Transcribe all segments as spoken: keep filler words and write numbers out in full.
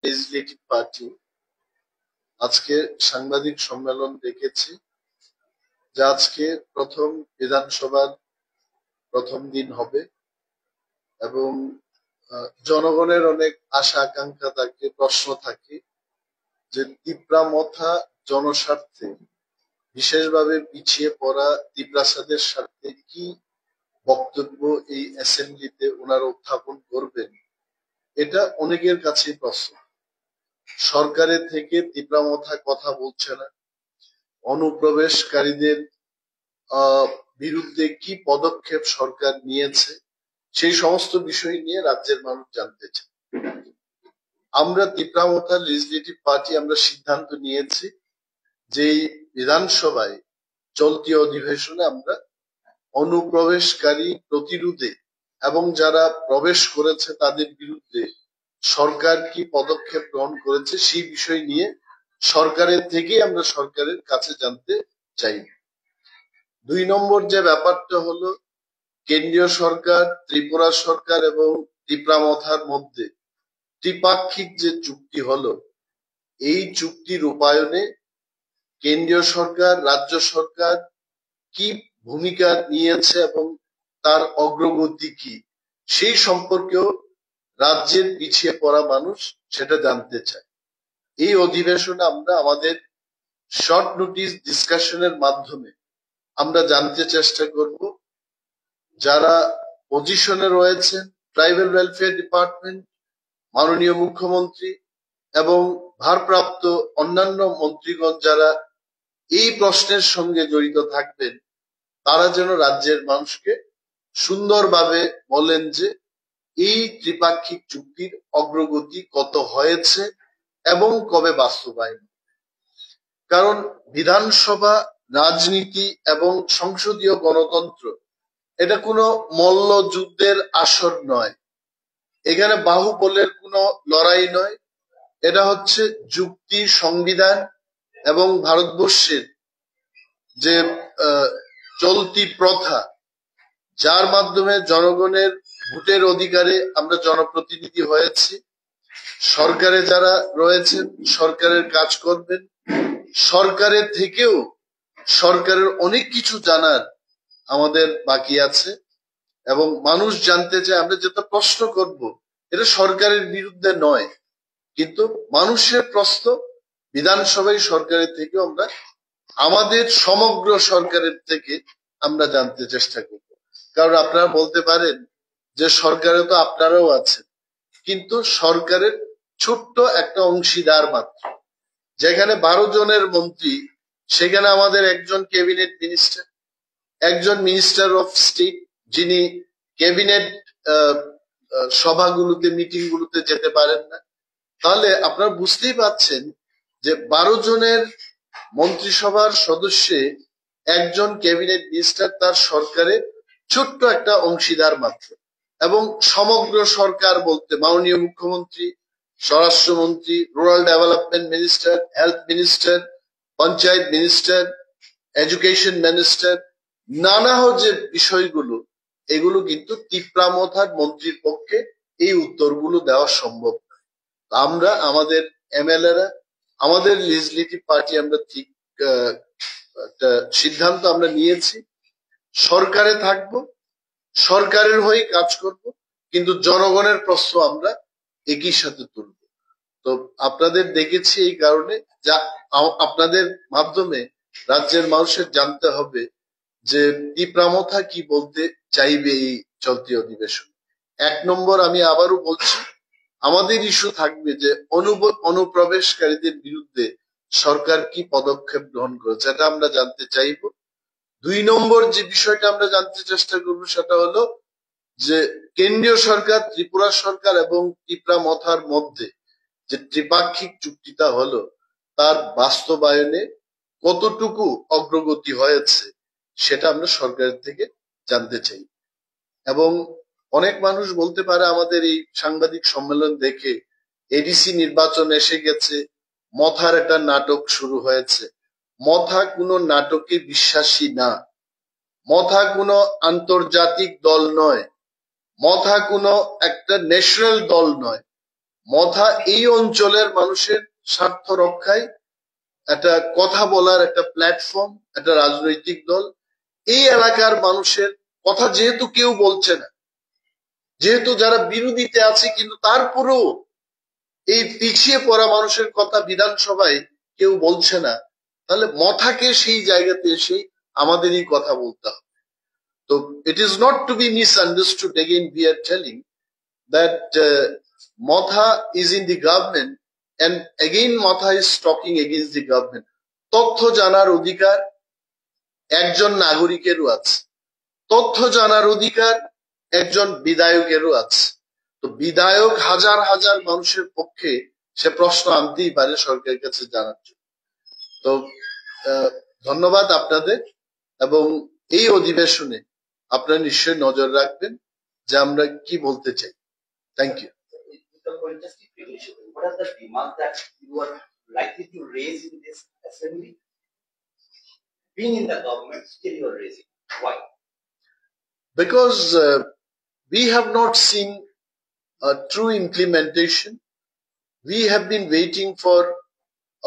Legislative party আজকে সাংবাদিক সম্মেলন ডেকেছি, যা আজকে প্রথম বিধানসভার প্রথম দিন হবে এবং আহ, জনগণের অনেক আশা আকাঙ্ক্ষা থাকে, প্রশ্ন থাকে যে তিপ্রা মথা জনস্বার্থে, বিশেষভাবে পিছিয়ে পড়া তিপ্রাসাদের স্বার্থে কি বক্তব্য এই অ্যাসেম্বলিতে ওনারা উত্থাপন করবেন, এটা অনেকের কাছেই প্রশ্ন। সরকারের থেকে তিপ্রা মথা কথা বলছে না, অনুপ্রবেশকারীদের আহ, বিরুদ্ধে কি পদক্ষেপ সরকার নিয়েছে, সেই সমস্ত বিষয় নিয়ে রাজ্যের মানুষ জানতে চায়। আমরা তিপ্রা মথা লেজিসলেটিভ পার্টি আমরা সিদ্ধান্ত নিয়েছি যে এই বিধানসভায় চলতি অধিবেশনে আমরা অনুপ্রবেশকারী প্রতিরোধে এবং যারা প্রবেশ করেছে তাদের বিরুদ্ধে সরকার কি পদক্ষেপ গ্রহণ করেছে সেই বিষয় নিয়ে সরকারের থেকেই আমরা সরকারের কাছে জানতে চাই। দুই নম্বর যে ব্যাপারটা হলো, কেন্দ্রীয় সরকার, ত্রিপুরা সরকার এবং তিপ্রা মথার মধ্যে ত্রিপাক্ষিক যে চুক্তি হলো, এই চুক্তি রূপায়ণে কেন্দ্রীয় সরকার, রাজ্য সরকার কি ভূমিকা নিয়েছে এবং তার অগ্রগতি কি, সেই সম্পর্কেও রাজ্যের পিছিয়ে পড়া মানুষ সেটা জানতে চায়। এই অধিবেশনে আমরা আমাদের শর্ট নোটিশ ডিসকাশনের মাধ্যমে আমরা জানতে চেষ্টা করব যারা পজিশনে রয়েছেন, ট্রাইবাল ওয়েলফেয়ার ডিপার্টমেন্ট, মাননীয় মুখ্যমন্ত্রী এবং ভারপ্রাপ্ত অন্যান্য মন্ত্রীগণ যারা এই প্রশ্নের সঙ্গে জড়িত থাকবেন, তারা যেন রাজ্যের মানুষকে সুন্দরভাবে বলেন যে এই ত্রিপাক্ষিক চুক্তির অগ্রগতি কত হয়েছে এবং কবে বাস্তবায়ন। কারণ বিধানসভা, রাজনীতি এবং সংসদীয় গণতন্ত্র এটা কোনো মল্ল যুদ্ধের আসর নয়, এখানে বাহুবলের কোনো লড়াই নয়। এটা হচ্ছে যুক্তি, সংবিধান এবং ভারতবর্ষের যে আহ, চলতি প্রথা, যার মাধ্যমে জনগণের ভোটের অধিকারে আমরা জনপ্রতিনিধি হয়েছি। সরকারে যারা রয়েছেন, সরকারের কাজ করবেন। সরকারের থেকেও সরকারের অনেক কিছু জানার আমাদের বাকি আছে এবং মানুষ জানতে চায়। আমরা যেটা প্রশ্ন করব, এটা সরকারের বিরুদ্ধে নয়, কিন্তু মানুষের প্রশ্ন বিধানসভায় সরকারের থেকে আমরা আমাদের সমগ্র সরকারের থেকে আমরা জানতে চেষ্টা করব। কারণ আপনারা বলতে পারেন যে সরকারে তো আপনারাও আছেন, কিন্তু সরকারের ছোট্ট একটা অংশীদার মাত্র। যেখানে বারো জনের মন্ত্রী, সেখানে আমাদের একজন ক্যাবিনেট মিনিস্টার, একজন মিনিস্টার অফ স্টেট, যিনি ক্যাবিনেট সভাগুলোতে, মিটিং গুলোতে যেতে পারেন না। তাহলে আপনারা বুঝতেই পারছেন যে বারো জনের মন্ত্রিসভার সদস্যে একজন ক্যাবিনেট মিনিস্টার তার সরকারে ছোট্ট একটা অংশীদার মাত্র। এবং সমগ্র সরকার বলতে মাননীয় মুখ্যমন্ত্রী, স্বরাষ্ট্রমন্ত্রী, rural development minister, health minister, panchayat minister, education minister, নানা যে বিষয়গুলো, এগুলো কিন্তু তিপ্রা মথার মন্ত্রীর পক্ষে এই উত্তরগুলো দেওয়া সম্ভব নয়। আমরা আমাদের এমএলএরা, আমাদের লেজিসলেটিভ পার্টি আমরা ঠিক আহ, একটা সিদ্ধান্ত আমরা নিয়েছি, সরকারে থাকব, সরকারের হয়ে কাজ করব, কিন্তু জনগণের প্রশ্ন আমরা একই সাথে তুলব। তো আপনাদের ডেকেছি এই কারণে, যা আ- আপনাদের মাধ্যমে রাজ্যের মানুষের জানতে হবে যে তিপ্রা মথা কি বলতে চাইবে এই চলতি অধিবেশন। এক নম্বর, আমি আবারও বলছি, আমাদের ইস্যু থাকবে যে অনুব- অনুপ্রবেশকারীদের বিরুদ্ধে সরকার কি পদক্ষেপ গ্রহণ করেছে, এটা আমরা জানতে চাইব। দুই নম্বর যে বিষয়টা আমরা জানতে চেষ্টা করব সেটা হলো যে কেন্দ্রীয় সরকার, ত্রিপুরা সরকার এবং তিপ্রা মথার মধ্যে যে ত্রিপাক্ষিক চুক্তিটা হলো, তার বাস্তবায়নে কতটুকু অগ্রগতি হয়েছে, সেটা আমরা সরকারের থেকে জানতে চাই। এবং অনেক মানুষ বলতে পারে আমাদের এই সাংবাদিক সম্মেলন দেখে, এডিসি নির্বাচন এসে গেছে, মথার একটা নাটক শুরু হয়েছে। মথা কোনো নাটকে বিশ্বাসী না, মথা কোনো আন্তর্জাতিক দল নয়, মথা কোনো একটা ন্যাশনাল দল নয়। মথা এই অঞ্চলের মানুষের স্বার্থ রক্ষায় একটা কথা বলার একটা প্ল্যাটফর্ম, একটা রাজনৈতিক দল। এই এলাকার মানুষের কথা যেহেতু কেউ বলছে না, যেহেতু যারা বিরোধীতে আছে, কিন্তু তারপরেও এই পিছিয়ে পড়া মানুষের কথা বিধানসভায় কেউ বলছে না, তাহলে মথাকে সেই জায়গাতে এসে আমাদেরই কথা বলতে হবে। তো it is not to be misunderstood, again we are telling that uh, Motha is in the government and again Motha is talking against the government. তথ্য জানার অধিকার একজন নাগরিকেরও আছে, তথ্য জানার অধিকার একজন বিধায়কেরও আছে। তো বিধায়ক হাজার হাজার মানুষের পক্ষে সে প্রশ্ন আনতেই পারে সরকারের কাছে জানার জন্য। তো আহ, ধন্যবাদ আপনাদের, এবং এই অধিবেশনে আপনারা নিশ্চয়ই নজর রাখবেন যে আমরা কি বলতে চাই। Thank you. What are the demands that you are likely to raise in this assembly? Being in the government, still you are raising. Why? Because uh, we have not seen a true implementation. We have been waiting for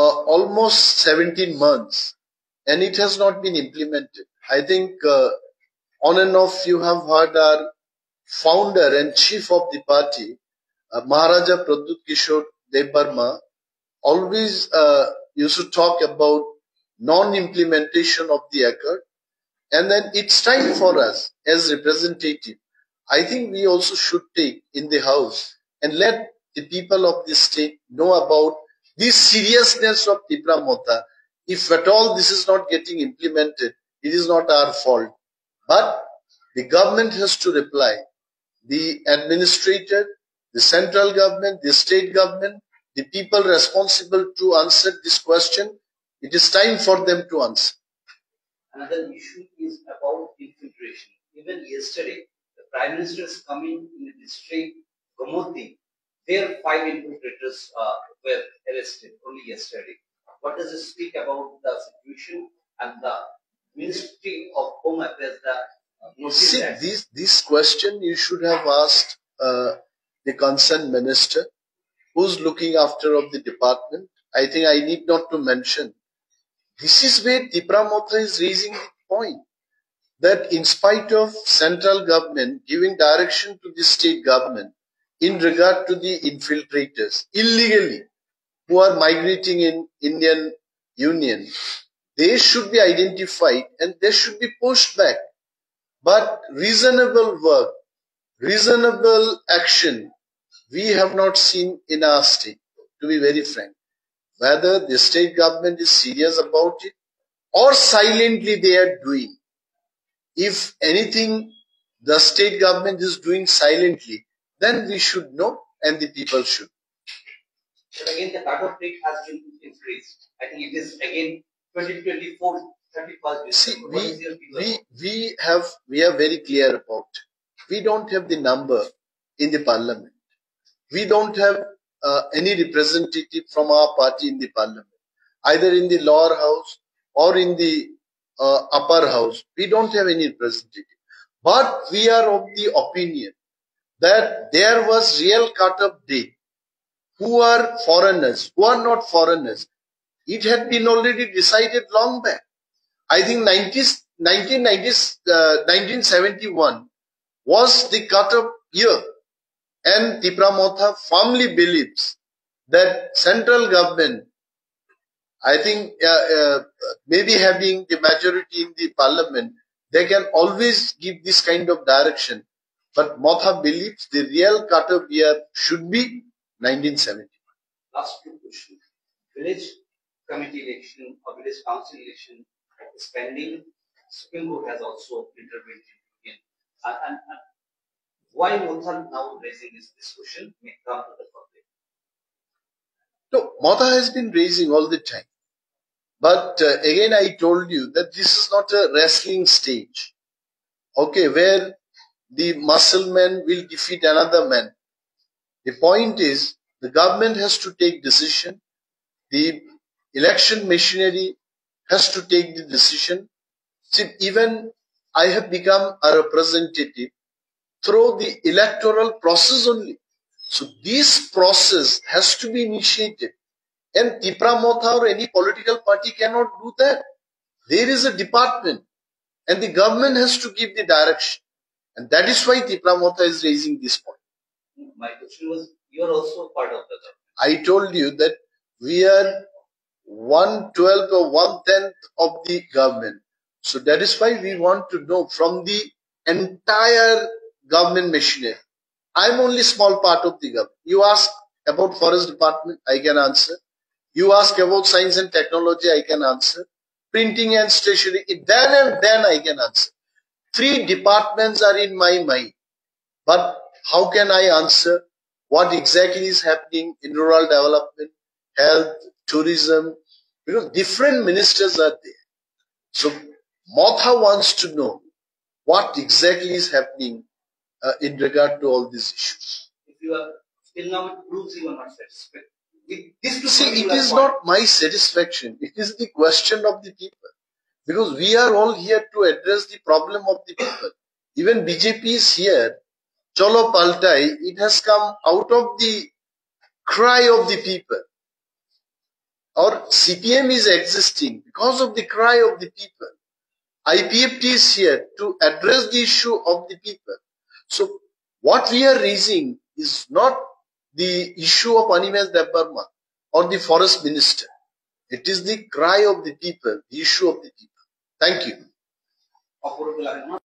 uh, almost seventeen months and it has not been implemented. I think uh, on and off you have heard our founder and chief of the party, uh, Maharaja Pradyut Kishore Debbarma, always uh, used to talk about non-implementation of the accord. And then it's time for us as representative. I think we also should take in the house and let the people of this state know about this seriousness of Tipra Motha. If at all this is not getting implemented, it is not our fault. But the government has to reply. The administrator, the central government, the state government, the people responsible to answer this question, it is time for them to answer. Another issue is about infiltration. Even yesterday, the Prime Minister is coming in the district, Gomati, there five infiltrators uh, were arrested only yesterday. What does it speak about the situation and the Ministry of Home Affairs, the uh, notice See, that this, this question you should have asked uh, the concerned minister who's looking after of the department. I think I need not to mention. This is where Tipra Motha is raising the point that in spite of central government giving direction to the state government in regard to the infiltrators illegally who are migrating in Indian Union, they should be identified and they should be pushed back. But reasonable work, reasonable action, we have not seen in our state, to be very frank. Whether the state government is serious about it or silently they are doing. If anything the state government is doing silently, then we should know and the people should. But again, the cut-off date has been increased. I think it is again twenty twenty-four, thirty-first See, December. What we, is your view we, about? We have, we are very clear about it. We don't have the number in the parliament. We don't have uh, any representative from our party in the parliament, either in the lower house or in the uh, upper house. We don't have any representative. But we are of the opinion that there was real cut-off date. Who are foreigners, who are not foreigners, it had been already decided long back. I think nineteen, nineteen ninety, uh, nineteen seventy-one was the cut-off year. And Tipra Motha firmly believes that central government, I think, uh, uh, maybe having the majority in the parliament, they can always give this kind of direction. But Motha believes the real cut-off year should be nineteen seventy. Last two questions. Village committee election or village council election is pending. Supreme Court has also intervened in it. And, and, and why Motha now raising this, this question may come to the public. No, Motha has been raising all the time. But uh, again, I told you that this is not a wrestling stage, okay, where the muscle man will defeat another man. The point is, the government has to take decision. The election machinery has to take the decision. See, even I have become a representative through the electoral process only. So this process has to be initiated. And Tipra Motha or any political party cannot do that. There is a department, and the government has to give the direction. And that is why Tipra Motha is raising this point. My question was, you are also part of the government. I told you that we are one twelfth or one tenth of the government. So that is why we want to know from the entire government machinery. I'm only small part of the government. You ask about forest department, I can answer. You ask about science and technology, I can answer. Printing and stationery, then and then I can answer. Three departments are in my mind. But how can I answer what exactly is happening in rural development, health, tourism? Because different ministers are there. So Motha wants to know what exactly is happening uh, in regard to all these issues. If you are still now, it proves you are not satisfied. With this See, it particular is point. Not my satisfaction. It is the question of the people. Because we are all here to address the problem of the people. Even B J P is here. Cholo Paltai, it has come out of the cry of the people. Or C P M is existing because of the cry of the people. I P F T is here to address the issue of the people. So what we are raising is not the issue of Animesh Debbarma or the forest minister. It is the cry of the people, the issue of the people. Thank you.